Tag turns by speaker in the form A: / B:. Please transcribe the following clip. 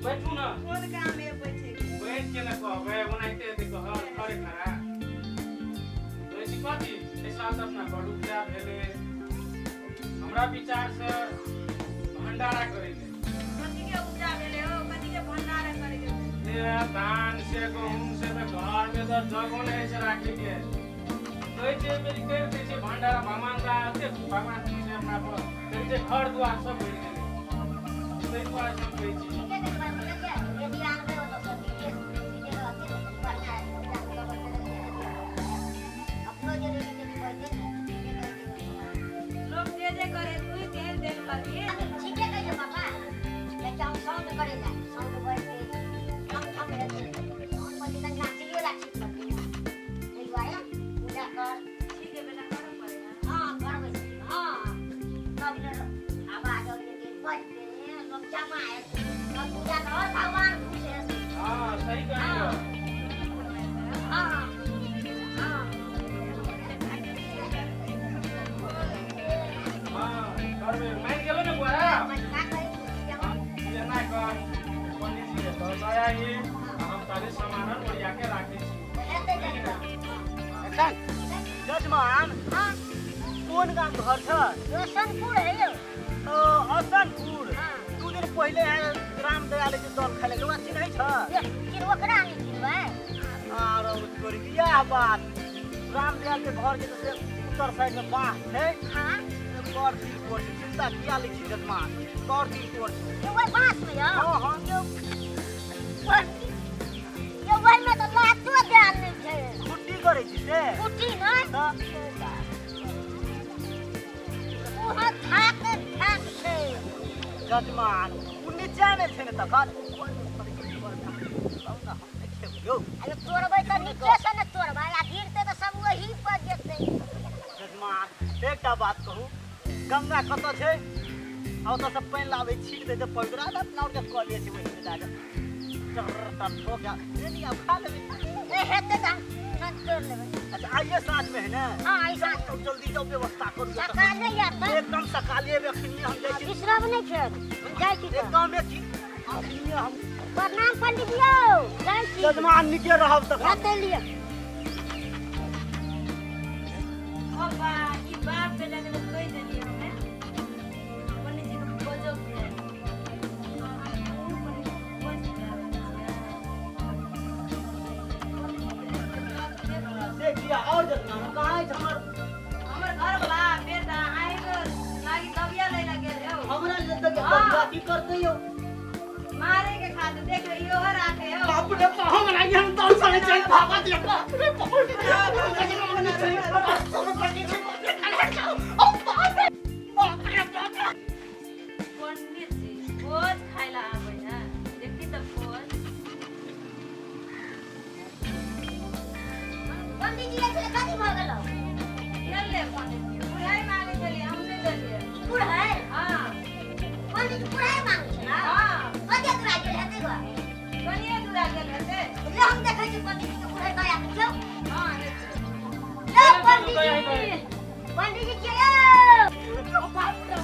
A: बैठू ना।
B: कोन काम है बैठे के?
A: बैठ के ना कहबै, ओनाहिते हेतै कहल खरे खरा। कहै छी कथी, एहि साल तऽ अपना बड़ उपजा भेलै। हमरा विचार से भंडारा करै ले।
B: कथी के उपजा भेलै हो? कथी के भंडारा करै के?
A: ए, धान से गहूम से तऽ घर में तऽ जगहो नहि छै राखे के। कहै छै एहि बेरी करि दै छै भंडारा, भगवान दा एते भगवान खुश है अपना पर। कहै छै घर दुआर सब भरि गेलै, ताहि दुआरे सब कहै छी।
C: ठीके छै बात, छै यदि आनबै ओतऽ से विदेश जे रहतै ने, बढ़िआँ हेतै, उपजा के अपनो जरूरी छै बढ़तै ने, ठीके कहै छै।
B: लोक जे जे करे तू तेहन देल करही।
C: ठीके कहै छै पापा। देखियौ हम साउंड करै लए, साउंड बढ़तै, कम कम हेतै, साउंड पर तनिका चिड़ियो ला ठीक लगतै ने, ताहि दुआरे पूजा कर।
B: ठीक है बेटा, करऽ पड़े ना।
C: हँ करबै छी, हँ तब ने आवाज अबै बजतै, लोक जमा हेतै, तब पूजा कर भगवान खुश हेतै।
A: हँ सही कहै
C: हँ। हँ हँ।
A: हँ करबै, मानि गेलो ने बुआरा?
C: का कहै छी?
A: एना कर, पंडित जी के दऽ दया ही, हम तारे सामान ओरिया के राखै छी।
C: हेतै जरूर।
D: एखन जजमान।
C: हँ।
D: कोन गाम घर छ?
C: रोशनपुर है यौ।
D: ओ असनपुर।
C: हँ।
D: 2 दिन पहिले रामदयाल के दल खाइ लगे, ओकरा चिन्है छ?
C: ये, चिन्हबो नहि चिन्हबै?
D: आर तोरी के इएह बात, रामदयाल के घर के से उत्तर साइड में बाँस छै।
C: हँ।
D: बड़ दिल तोड़ छै, चिंता किया लै छी जजमान, बड़ दिल तोड़ छै।
C: ये ओहि बाँस में यौ?
D: हँ।
C: यौ यौ, ओहिमे तऽ लातो देल नहि छै।
D: खुट्टी करै छी से?
C: कुटी नहि।
D: तऽ?
C: उहाँ थाक थाक छै।
D: जजमान, ओ नीचा मे छै ने तखन ऊपर मे करै छै, ऊपर मे। तब ने हम नहि खेबै यौ।
C: अरे तोड़बै तऽ नीचे से ने तोड़बै, आ गिरतै तऽ सब वही पर जेतै।
D: जजमान, एकटा बात कहू, गंगा कतऽ छै? आ ओतऽ से पानि लाबै, छीट दै छै पवित्र, आ अपना आरके कॉलेज छै, ओहिमे जाके चर्र तर ठोक ले नी, आब खा लेबै।
C: नहि हेतै तऽ हम तुरंत तोड़ि लेबै।
D: अच्छा, आइए साँझ में है ने?
C: हँ, आइ साँझ।
D: तो जल्दी जाओ, व्यवस्था करू।
C: सकाले आयब तऽ।
D: एकदम सकाले अयबै, अखनिये हम जाइ छी।
C: बिसरब नहि फेर, हम जाइ छी तऽ।
D: एकदम की अखनिये हम।
C: प्रणाम पंडित जी यौ, जाइ छी।
D: जजमान, नीके रहब तखन।
C: हेतै लिअ।
B: बाबा, ई बाप बेटा के तऽ कहि देलियै हमे। पंडित जी के बजो के पंडित जी भोज खाय आबै छियै।
D: से किया और जजमान कहाँ अछि हमर?
B: हमर घर वाला बेटा आइ लागी दबिया लै ला गेल हौ।
D: हमरा लेल तऽ?
B: हँ।
D: की करतै यौ?
B: मारे के खातिर, देख इहो राखे हौ।
D: बाप रे बाप, हमरा एहन दल सड़े छै, भागा दिया। बाप रे बाप, जजमान छै, बाप रे बाप रे बाप रे।
B: पंडित जी भोज खाय ला आबै है, देखी तऽ भोज।
C: पंडित जी आयल छलै, कथी भऽ गेलौ?
B: गेल पंडित जी बुढ़ाई मांगे छलियै, हम नहि देलियै।
C: पुरहै?
B: हँ।
C: पंडित जी पुरहै मांगै छलै?
B: हँ।
C: कते दूरा गेल हेतै गो?
B: कनिए दूरा गेल हेतै।
C: ले, हम देखै छी पंडित जी के पुरहै दया के छौ।
B: हँ, हेतै।
C: ले पंडित जी, पंडित जी के यौ।
D: बाप रे।